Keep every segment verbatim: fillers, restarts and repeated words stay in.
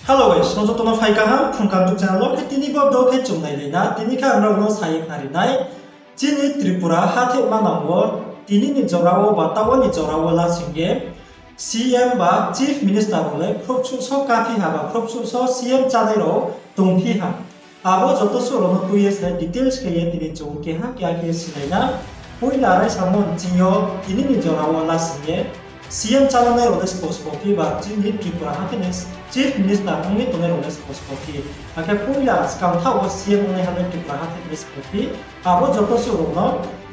Hello guys, nrao joto no phai kaham Phrung Kaham YouTube channel wo. Khe tini bo video khe chung nailai na, tini khe ang nrao no sa ye khnari nai, chini Tripura hatheh manang wo tini ni jora wo ba taoh wo ni jora wo lasing ye C M ba Chief Minister rao le khrouhsuh so kaphi ha ba khrouhsuh so C M chánai rao tongphi ha. Abo joto suh rao no tui ye se details khe ye tini chung keha keha khe sinai na. Poila raisamo nching yo tini ni jora wo lasing ye C M chánai rao le sbo sbo phi ba chini Tripura hatheh ni Chief Minister ong ye tongnai rao le sbo sbo phi. Akhe poila skang thaoh wo C M ongnaiha le Tripura hatheh ni sbo phi. Abo joto suh rao no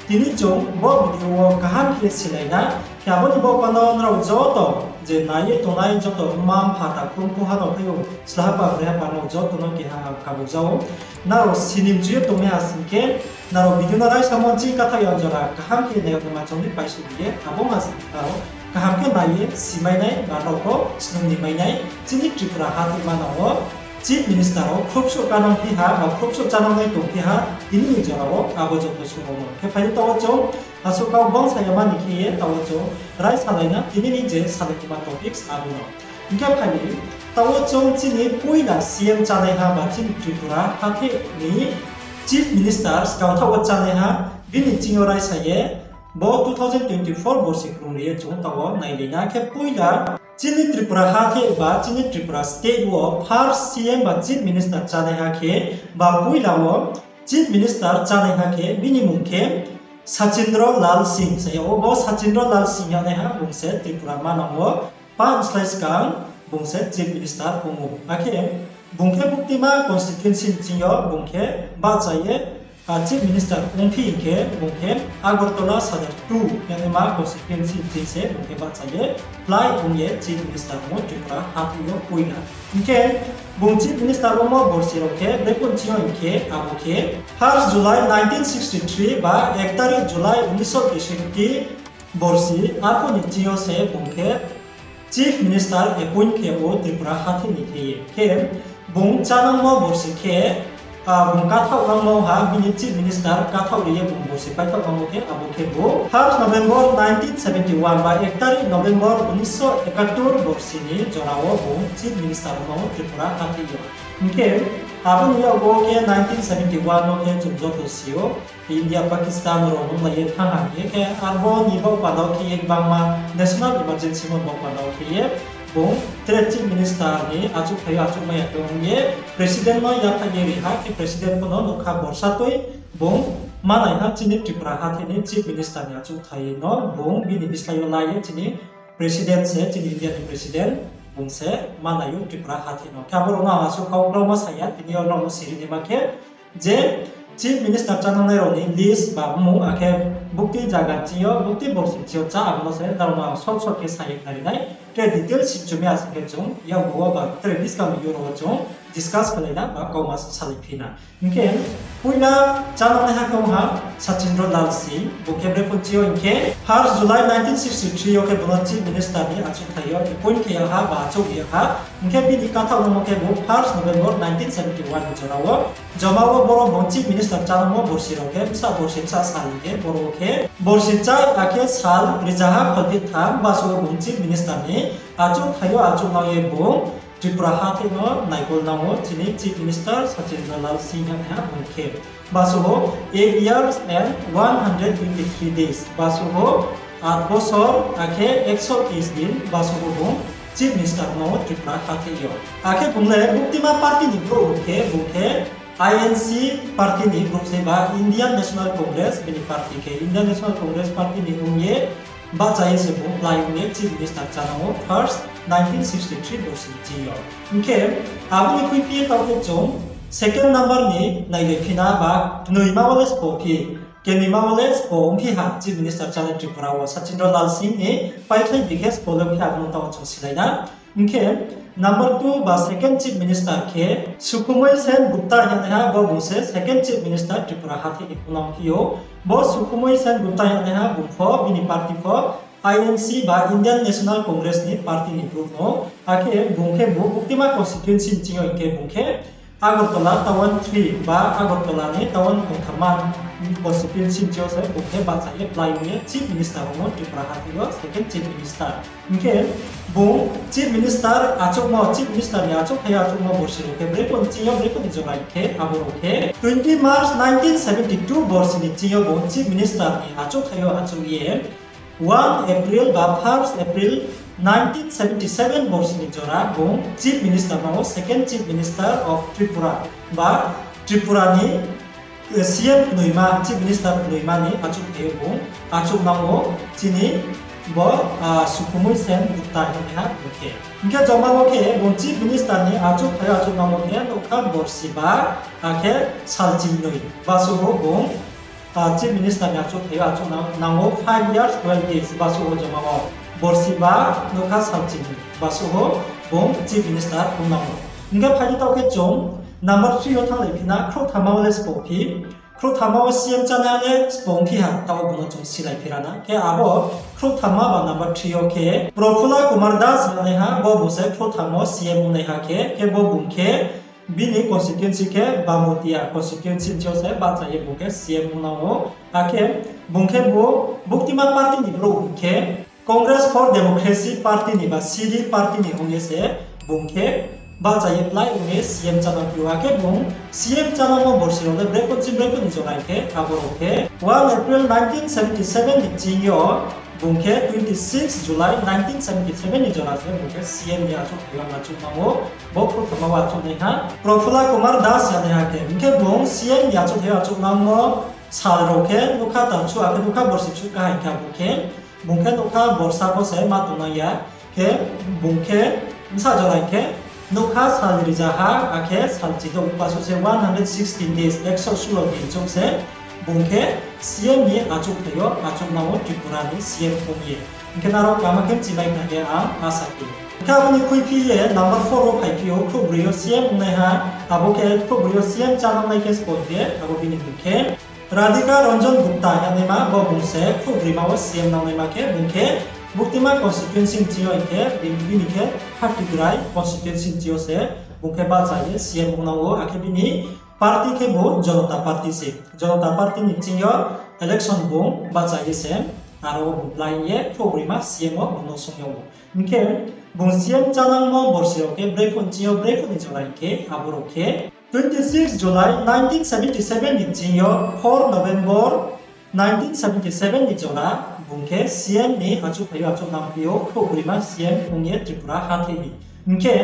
tini chung bo video wo kaham khe sinai na. Khe abo ni baoh panda nrao joto je nai ye tongnai joto mma mpha takhu mkhu ha no phai ou, sla ha pa broi ha pa no joto no keha kabukja ou. Nrao sini mchu ye tongmai ha sing khe, nrao video no raisamo nching kathaoh ya jora kaham khe nai yagnaima chung ni paisuh ye abo ma sing nrao kaham khe nai ye simai nai ba nrao pho snung ni mai nai chini Tripura hatheh manang wo Chief Minister rao khrouhsuh kanang phi ha ba khrouhsuh chánang nai tong phi ha tini ni jora wo abo joto suh rao no. Khe phai di taoh wo chung asuh kau bangsa ya mani khe ye taoh wo chung raisalai na tini ni je salai naima topics abo no. Hing khe phai di taoh wo chung chini poila C M chánaiha ba chini Tripura hatheh ni Chief Minister skang thaoh wo chánaiha bini ching yo raisa ye bo two thousand twenty four borsi krungri ye chung taoh wo nailai na. Khe poila chini Tripura hatheh ba chini Tripura state wo first C M ba Chief Minister chánaiha khe ba poila wo Chief Minister chánaiha khe bini mung khe Sachindra Lal Singh sa ya ou. Bo Sachindra Lal Singh yanaiha bung se Tripura manang wo pah slái skang bung se Chief Minister ong ou. Akhe bung khe buktima constituency nching yo bung khe bahcha ye Chief Minister ongphi hing khe bung khe Agartala Sadar two yagnaima constituency nching se bung khe bahcha ye plái ong ye Chief Minister ong ou Tripura hatheh yo poila. Hing khe bung Chief Minister ongmo borsi rao khe brekhe nching yo hing khe abo khe first July nineteen sixty three ba ek tarik July উনিশশো তেষট্টি borsi, arphuh ni ching yo se bung khe Chief Minister appoint khe ou Tripura hatheh ni khe ye. Khe bung chánangmo borsi khe, bung kathaoh nangmo ha bini Chief Minister kathaoh ri ye bung borsi paithaoh nangmo khe abo khe bo first November nineteen seventy one ba ek tarik November উনিশশো একাত্তর borsi ni jora wo bung Chief Minister ongmo Tripura hatheh yo. Hing khe abo ni yakgu wo khe nineteen seventy one wo khe chung joto si ou, India Pakistan rao nunglai ye thanng ha hing ye khe arbo ni baoh panda wo khe ye gbangma national emergency mo baoh panda wo khe ye bung tre Chief Minister ni achouhthai yo achouhmai ya khe ong ye President no yaphaih ye ri ha. Khe President pho no nougkha borsa tui bung manai ha chini Tripura hatheh ni Chief Minister ni achouhthai no bung bini bislái yo la ye chini President se, chini India ni President bung se manai ou Tripura hatheh no. Khe abo rao no ang asuh kau brao ma sa ya, tini yo nrao no siri naima khe je Chief Minister chánangnai rao ni list ba mmung akhe bukti zaga nching yo, bukti borsi nching yo chá abo no se nrao no ang short short khe sa ye khnari nai. Tre detail si chumi asing khe chung yakgu wo ba tre buskang ni yo rao wo chung discuss khelai na ba kauma salai phi na. Hing khe poila chánangnaiha khe ong ha Sachindra Lal Singh, bung khe brekhe nching yo hing khe first July nineteen sixty three yo khe bung no Chief Minister ni achouhthai yo appoint khe ya ha ba achouh ri ya ha. Hing khe bini kathaoh nangmo khe bung first November nineteen seventy one ni jora wo. Joma wo boro bung Chief Minister chánangmo borsi rao khe bsa borsi bsa sal hing khe boro wo khe borsi chá akhe sal rizaha kholphehtham baso wo bung Chief Minister ni achouhthai yo achouhnang ye bung Tripura hatheh no naikol nang ou chini Chief Minister Sachindra Lal Singh yanaiha bung khe. Baso wo eight years and one hundred twenty three days, baso wo আট বছর akhe একশো তেইশ দিন baso wo bung Chief Minister no Tripura hatheh yo. Akhe bung le buktima party ni brouh khe, bung khe I N C party ni brouh se ba Indian National Congress bini party khe, Indian National Congress party ni ong ye bahcha ye se bung plái ong ye Chief Minister chánang ou first nineteen sixty three borsi nching yo. Hing khe abo ni khuiphi ye taoh khe chung second number ni nailai phi na ba knoima wo le sbo phi, knoima wo le sbo ongphi ha Chief Minister chánai Tripura wo Sachindra Lal Singh ni paithlai bi khe sbo le ongphi ha abo no taoh chung silai na. Hing khe number two ba second Chief Minister khe Sukhmoy Sen Gupta yanaiha, bo bung se second Chief Minister Tripura hatheh ni phunang phi ou. Bo Sukhmoy Sen Gupta yanaiha bung pho bini party pho I N C ba Indian National Congress ni party ni brouh no. Akhe bung khe bo buktima constituency nching yo hing khe bung khe Agartala Town three ba Agartala ni Town kongthamma constituency ni thing yo se bung khe bahcha ye plái ong ye Chief Minister ong ou Tripura hathái yo second Chief Minister. Hing khe bung Chief Minister achouhmo, Chief Minister ni achouhthai yo achouhmo borsi rao khe brephuh ni thing yo, brephuh ni jora hing khe abo rao khe twenty March nineteen seventy two borsi ni thing yo bung Chief Minister ni achouhthai yo achouh ye, one April ba first April nineteen seventy seven borsi ni jora bung Chief Minister no second Chief Minister of Tripura ba Tripura ni C M knoima, Chief Minister knoima ni achouhthai yo bung achouhnang ou chini bo Sukhumoi Sen Gupta hingnaiha bung khe. Hing khe joma wo khe bung Chief Minister ni achouhthai yo achouhnang wo khe nougkha borsi ba, akhe salchingnoi basuh wo bung Chief Minister ni achouhthai yo achouhnang ou five years twelve days basuh wo joma wo borsi ba nougkha salchingnoi basuh wo bung Chief Minister ongnang ou. Hing khe phai di taoh khe chung number three yo thannglai phi na, khrouhthama wo le sbo phi, khrouhthama wo C M chánaiha le sbo ongphi ha, taoh bung no chung silai phi ra na. Khe abo khrouhthama ba number three yo khe Prafulla Kumar Das hingnaiha, bo bung se khrouhthama wo C M ongnaiha khe, khe bo bung khe bini constituency khe Bambotia constituency ni thing yo se bahcha ye bung khe C M ongnang ou. Akhe bung khe bo Buktima party ni brouh hing khe Congress for Democracy party ni ba C D party ni ong ye se bung khe bahcha ye plái ong ye C M chánang phi ou. Akhe bung C M chánangmo borsi rao le brephuh ni thing, brephuh ni jora hing khe abo rao khe one April nineteen seventy seven ni thing yo bung khe twenty six July nineteen seventy seven ni jora se bung khe C M ni achouhthai yo achouhnang ou, bo khrouhthama wo achouhnaiha Prafulla Kumar Das hingnaiha khe. Hing khe bung C M ni achouhthai yo achouhnangmo sal rao khe nougkha talsuh akhe nougkha borsi suh kaha hing khe abo khe bung khe nougkha borsa pho se ma tongnang ya, khe bung khe bsa jora hing khe nougkha sal rizaha akhe salchi douh basuh se one hundred sixteen days, ekso sulo din chouh se bung khe C M ni achouhthai yo achouhnang ou Tripura ni C M ong ye. Hing khe nrao kama khe mchimai khna khe ang asa khe. Hing khe abo ni khuiphi ye number four wo phaiphi ou, khrouhbroi yo C M ongnaiha, abo khe khrouhbroi yo C M chánangnai khe sbo khe, abo bini bung khe Radhika Ranjan Gupta hingnaima, bo bung se khrouhbroima wo C M nangnaima khe bung khe Buktima constituency ni thing yo hing khe, bini khe Khatiprai constituency ni thing yo se bung khe bahcha ye C M ongnang ou, akhe bini party khe bo Janata Party se. Janata Party ni thing yo election bung bahcha ye se, aro wo bung plái ye khrouhbroima C M wo bung no song yag ou. Hing khe bung C M chánangmo borsi rao khe brephuh ni thing yo brephuh ni jora hing khe abo rao khe twenty six July nineteen seventy seven ni thing yo four November nineteen seventy seven ni jora bung khe C M ni achouhthai yo achouhnang phi ou, khrouhbroima C M ong ye Tripura hathái ni. Hing khe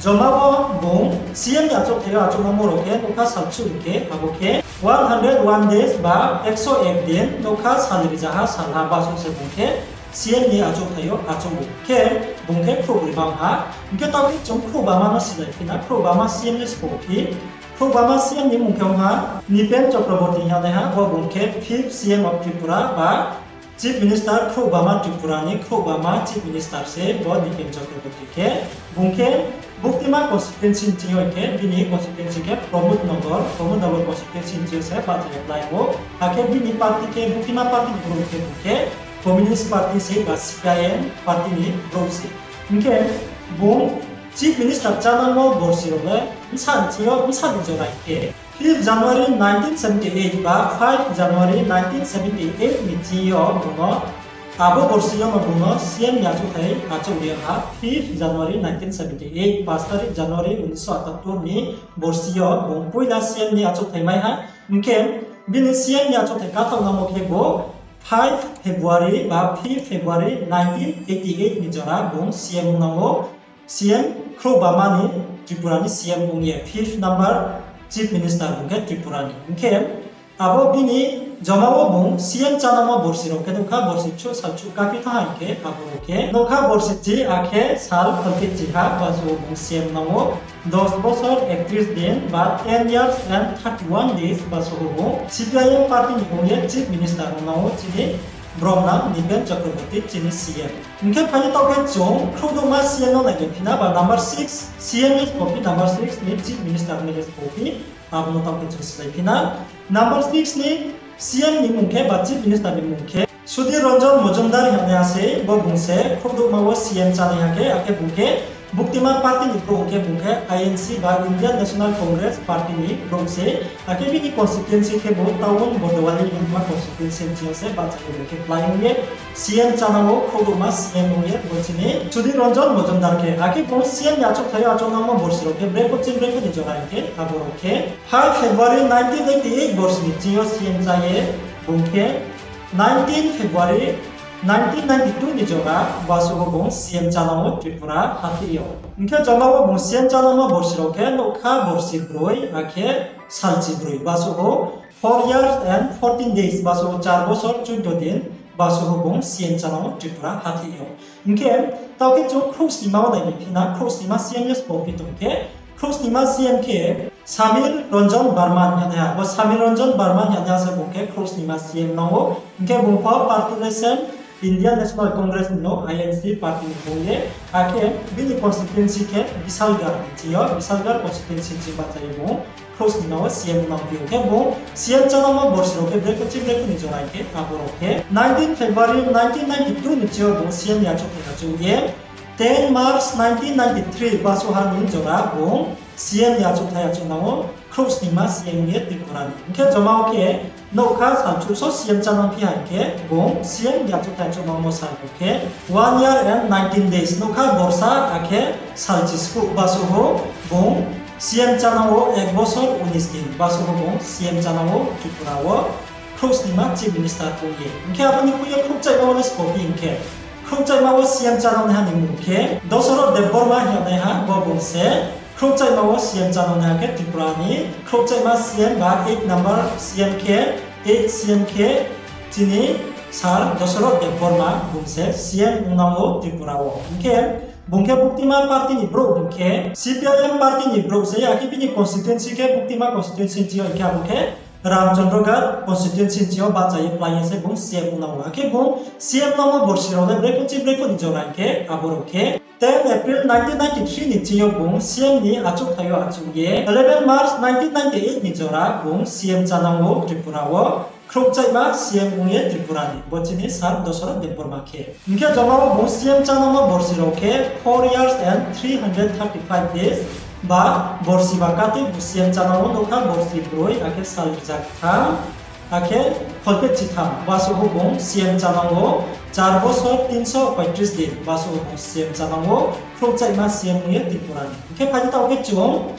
joma wo bung C M ni achouhthai yo achouhnangmo rao khe nougkha salsuh hing khe abo khe one hundred one days ba ekso ek din, nougkha sal rizaha salha basuh se bung khe C M ni achouhthai yo achouh ou. Khe bung khe khrouhbroima ong ha. Hing khe taoh khe chung khrouhbama no silai phi na, khrouhbama C M le sbo phi. Khrouhbama C M ni mung khe ong ha Nipen Chakraborty hingnaima, bo bung khe fifth C M of Tripura ba Chief Minister khrouhbama Tripura ni, khrouhbama Chief Minister se bo Nipen Chakraborty khe. Bung khe Buktima constituency ni thing yo khe, bini constituency khe Pramod Nagar, Pramod Nagar constituency ni thing yo se bahcha ye plái ou. Akhe bini party khe Buktima party ni brouh khe, bung khe Communist Party se ba C P I M party ni brouh se. Hing khe bung Chief Minister chánangmo borsi rao le bsa ni thing yo bsa ni jora hing khe fifth January nineteen seventy eight ba five January nineteen seventy eight ni thing yo bung no, abo borsi yo no bung no C M ni achouhthai achouh ri ha. Fifth January nineteen seventy eight, পাঁচ তারিখ January উনিশশো আটাত্তর ni borsi yo bung poila C M ni achouhthai mai ha. Hing khe bini C M ni achouhthai kathaoh nangmo khe bo five February ba fifth February nineteen eighty eight ni jora bung C M nang ou. C M khrouhbama ni, Tripura ni C M ong ye fifth number Chief Minister bung khe Tripura ni. Hing khe abo bini joma wo bung C M chánangmo borsi rao khe nougkha borsi bsuh salsuh kaphi thanng ha hing khe abo rao khe nougkha borsi chi akhe sal kholphehchi ha basuh wo bung C M nang ou. দশ বছর একত্রিশ দিন বা ten years and thirty one days basuh wo bung C P I M party ni ong ye Chief Minister ong nang ou chini bromnang Nipen Chakraborty chini C M. Hing khe phai di taoh khe chung khrouhdouhma C M no nai phi na ba number six C M ni sbo phi, number six ni Chief Minister ni sbo phi, abo no taoh khe chung silai phi na. Number six ni C M ni mung khe ba Chief Minister ni mung khe Sudhir Ranjan Majumdar hingnaima se, bo bung se khrouhdouhma wo C M chánaiha khe, akhe bung khe Buktima party ni brouh hing khe bung khe I N C ba Indian National Congress party ni brouh se, akhe bini constituency khe bo Town Botowali hingma constituency ni sing yo se bahcha ye bung khe plái ong ye C M chánang wo khrouhruhma C M ong ye bo chini Sudhir Ranjan Majumdar khe. Akhe bung C M ni achouhthai yo achouhnangmo borsi rao khe brepho chini brepho ni jora hing khe abo rao khe, five February nineteen eighty eight borsi ni ching yo C M chá ye bung khe nineteen February nineteen ninety two ni jora basuh wo bung C M chánang wo Tripura hathái yo. Hing khe joma wo bung C M chánangmo borsi rao khe nougkha borsi broi, akhe salchi broi basuh wo four years and fourteen days, basuh wo char bosor chouddo din, basuh wo bung C M chánang wo Tripura hathái yo. Hing khe, taoh khe chung khrouhsnima wo nai ni phi na, khrouhsnima C M le sbo phi tong khe, khrouhsnima C M khe Samir Ranjan Barman hing ye nai ha. Bo Samir Ranjan Barman hing ye nai ha se bung khe khrouhsnima C M nang ou. Hing khe bung pho party le same Indian National Congress ni no I N C party ni ong ye, akhe bini constituency khe Bisalgarh ni ching yo, Bisalgarh constituency ni ching bahcha ye bung khrouhsnima wo C M nang phi ou. Khe bung C M chánangmo borsi rao khe brepho chini brepho ni jora hing khe abo rao khe nineteen February nineteen ninety two ni ching yo bung C M ni achouhthai achouh ye, ten March nineteen ninety three basuh ha ni jora bung C M ni achouhthai achouhnang wo khrouhsnima C M ong ye Tripura ni. Hing khe joma wo khe nougkha salchouh so C M chánang phi ha hing khe bung C M ni achouhthai achouhnangmo sal rao khe one year and nineteen days, nougkha borsa akhe salchi skuh basuh wo bung C M chánang wo ek bosor unis din basuh wo bung C M chánang wo Tripura wo khrouhsnima Chief Minister ong ye. Hing khe abo ni khui ye khrouhchaihma wo le sbo phi hing khe, khrouhchaihma wo C M chánangnaiha ni mmung khe Dasarath Debbarma hing ye nai ha, bo bung se khrouhchaihma wo C M chánangnaiha khe Tripura ni khrouhchaihma C M ba eight number C M khe, eight C M khe chini Sir Dasarath Debbarma bung se C M ongnang ou Tripura wo. Hing khe bung khe Buktima party ni brouh hing khe, C P I M party ni brouh se, akhe bini constituency khe Buktima constituency ni ching yo hing khe abo khe Ramchandra Ghat constituency ni ching yo bahcha ye plái ye se bung C M ongnang ou. Akhe bung C M nangmo borsi rao le brepho chini brepho ni jora hing khe abo rao khe, ten April nineteen ninety three ni ching yo bung C M ni achouhthai yo achouh ye, eleven March nineteen ninety eight ni jora bung C M chánang ou Tripura wo, khrouhchaihma C M ong ye Tripura ni, bo chini Sir Dasarath Debbarma khe. Hing khe joma wo bung C M chánangmo borsi rao khe four years and three hundred thirty five days, ba borsi ba katui bung C M chánang ou nougkha borsi broi akhe sal rza ktham, akhe kholphehchi tham basuh wo bung C M chánang ou, char bosor tinso poitris din basuh wo bung C M chánang ou, khrouhchaihma C M ong ye Tripura ni. Hing khe phai di taoh khe chung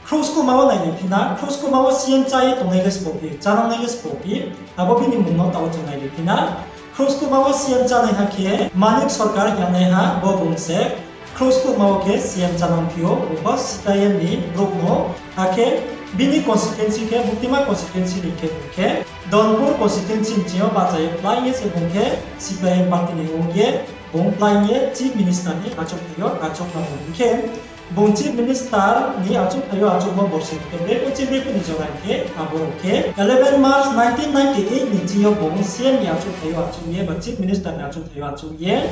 khrouhskuhma wo nai ni phi na, khrouhskuhma wo C M chá ye tongnai le sbo phi, chánangnai le sbo phi, abo bini mmung no taoh wo chung nai ni phi na. Khrouhskuhma wo C M chánaiha khe Manik Sarkar hing ye nai ha, bo bung se khrouhskuhma wo khe C M chánang phi ou, bung pho C P I M ni brouh no, akhe bini constituency khe Buktima constituency ni khe bung khe Dhanpur constituency ni ching yo bahcha ye plái ye se bung khe C P I M party ni ong ye, bung plái ye Chief Minister ni achouhthai yo achouh nang ou. Hing khe bung Chief Minister ni achouhthai yo achouhmo borsi khe brepho chini brepho ni jora hing khe abo rao khe, eleven March nineteen ninety eight ni ching yo bung C M ni achouhthai yo achouh ye ba Chief Minister ni achouhthai yo achouh ye,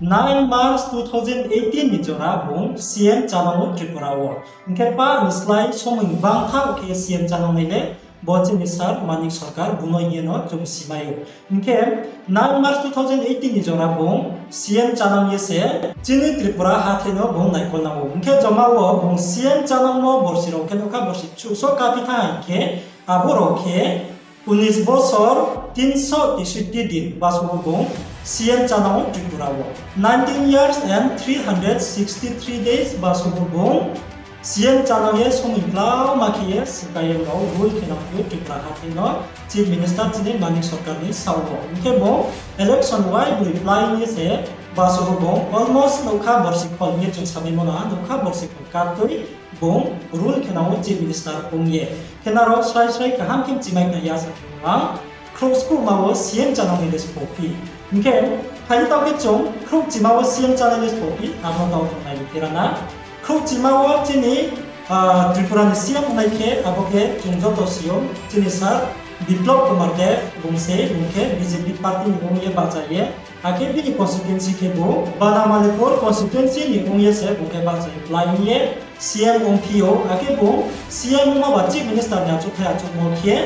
nine March two thousand eighteen ni jora bung C M chánang ou Tripura wo. Hing khe pa ni slái somoi bangtha khe C M chánangnai le bo chini Sir Manik Sarkar bung no hing ye no chung simai ou. Hing khe nine March two thousand eighteen ni jora bung C M chánang ye se chini Tripura hathái no bung naikolnang ou. Hing khe joma wo bung C M chánangmo borsi rao khe nougkha borsi chuh so kaphi thanng hing khe, abo rao khe unis bosor tinso teishoti din basuh wo bung C M chánang ou Tripura wo. Nineteen years and three hundred sixty three days basuh wo bung C M chánang ye somoi klauma khe ye C P I M rao rule khe nang phi ou Tripura hathái no, Chief Minister chini Manik Sarkar ni saoh wo. Hing khe bung election wai broi plái ye se basuh wo bung almost nougkha borsi khol hing ye chung samaimo no ha, nougkha borsi khol katui bung rule khe nang ou Chief Minister ong ye. Khe nrao srai srai kaham khe mchimai khna ya sa khe nang, khrouhskuhma wo C M chánangnai le sbo phi. Hing khe phai di taoh khe chung khrouhchima wo C M chánai le sbo phi, abo no taoh chung nai ni phi ra na. Khrouhchima wo chini Tripura ni C M ongnai khe abo khe chung joto si ou, chini Sir Biplab Kumar Deb bung se, bung khe B J P party ni ong ye bahcha ye, akhe bini constituency khe bo Banamalipur constituency ni ong ye se bung khe bahcha ye plái ong ye C M ongphi ou. Akhe bung C M ongmo ba Chief Minister ni achouhthai achouhmo khe,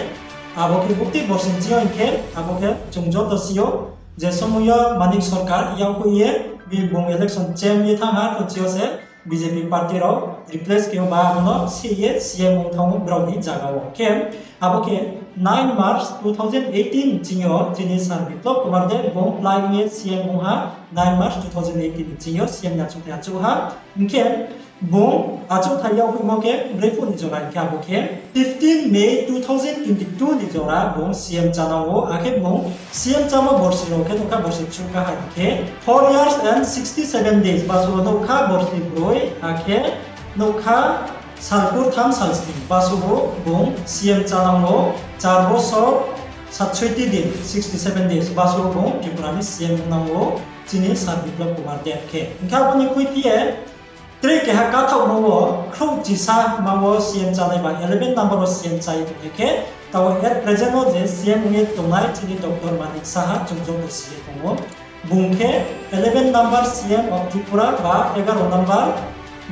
abo khe bukti borsi ni ching yo hing khe abo khe chung joto si ou, je somoi yo Manik Sarkar yakhoih ye bini bung election chem ye thanng ha, to chi yo se B J P party rao replace khe ba abo no C A C M ong thanng ou brao ni zaga wo. Khe abo khe nine March two thousand eighteen ching yo chini Sir Biplab Kumar Deb bung plái ye C M ong ha, nine March two thousand eighteen ni ching yo C M ni achouhthai achouh ha. Hing khe bung achouhthai yagphaimo khe brephuh ni jora hing khe abo khe fifteen May two thousand twenty-two ni jora bung C M chánang ou, akhe bung C M chámo borsi rao khe nouhkha borsi bsuh kaha hing khe four years and sixty seven days, baso wo nouhkha borsi broi, akhe nouhkha salkurtham salsni, baso wo bung C M chánang ou, char bosor satsoiti din, sixty seven days, baso wo bung Tripura ni C M ong nang ou, chini Sir Biplab Kumar Deb khe. Hing khe abo ni khuiphi ye tre keha kathaohmo wo, khrouhchisa ma wo C M chánai ba eleven number wo C M chá ye tong khe, taoh at present wo je C M ong ye tongnai chini Doctor Manik Saha chung joto si ye tong ou. Bung khe eleven number C M of Tripura ba egaro number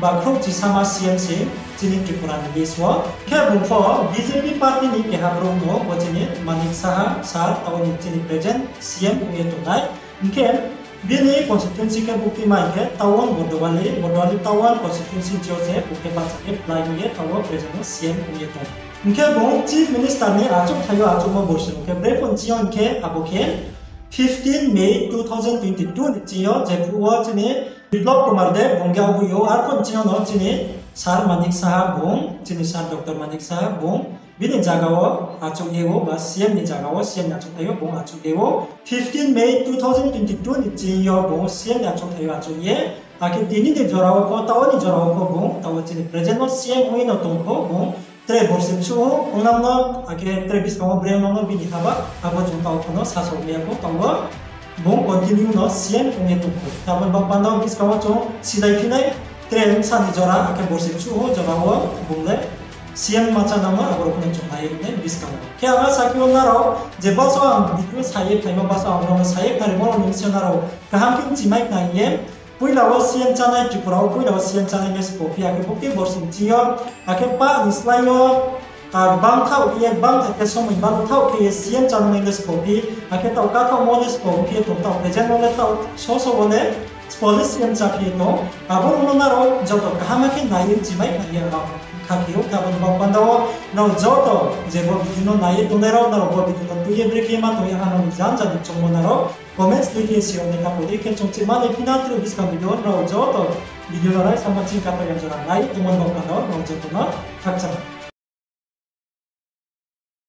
ba khrouhchisama C M se chini Tripura ni list wo. Khe bung pho B J P party ni keha brouh no bo chini Manik Saha sir, taoh ni chini present C M ong ye tongnai. Hing khe bini constituency khe bukti mai khe town Bordowali, Bordowali town constituency ni yo se bung khe bahcha khe plái ong ye taoh wo present wo C M ong ye tong. Hing khe bung Chief Minister ni achouhthai yo achouhmo borsi rao khe brephuh ni ching yo hing khe abo khe fifteen May two thousand twenty-two ni ching yo, jephuh wo chini Biplab Kumar Deb bung yagphuh ou, arphuh ni ching yo no chini Sir Manik Saha bung, chini Sir Doctor Manik Saha bung bini zaga wo achouh ye ou, ba C M ni zaga wo, C M ni achouhthai yo bung achouh ye ou. Fifteen May two thousand twenty-two ni ching yo bung C M ni achouhthai yo achouh ye, akhe tini ni jora wo pho, taoh ni jora wo pho bung, taoh chini present wo C M ong ye no tong pho bung, tre borsi bsuh ou, ongnang no, akhe tre buskang wo bre ongnang no bini haba, abo chung taoh pho no sasaoh mai ya pho, taoh wo bung continue no C M ong ye tong pho. Abo ni baoh panda wo buskang wo chung silai phi nai, tre bsa ni jora, akhe borsi bsuh ou jora wo bung le C M ma chánang no, abo rao pho no chung nai ye nai buskang wo. Khe ang asa khe ou nrao, je bsa ang video sa ye phaimo, bsa ang nrao no sa ye khnarimo rao ni bsing yo nrao kaham khe chimai khna hing ye, poila wo C M chánai, Tripura wo poila wo C M chánai le sbo phi, akhe bukti borsi ni ching yo, akhe pah ni slái yo, gbang thaoh ye, gbang thaoh khe somoi balu thaoh khe ye C M chánai le sbo phi, akhe taoh kathaohmo le sbo phi ye tong, taoh present wo le taoh soso wo le sbo le C M chá phi ye tong. Abo rao no nrao joto kaham khe nai ye chimai khna hing ye ang kha khe ou. Abo ni baoh panda wo nrao joto je bo video no nai ye tongnai rao, nrao bo video no tui ye brekhe ma tong ye ha nrao ni janja ni choungmo nrao comments tui khe si yag nai, taoh bo dei khe chung chimai le phi na tre buskang video, nrao joto video no raisa ma ching kapai ya jora nai ye tongmo ni baoh panda wo nrao joto no khakchang.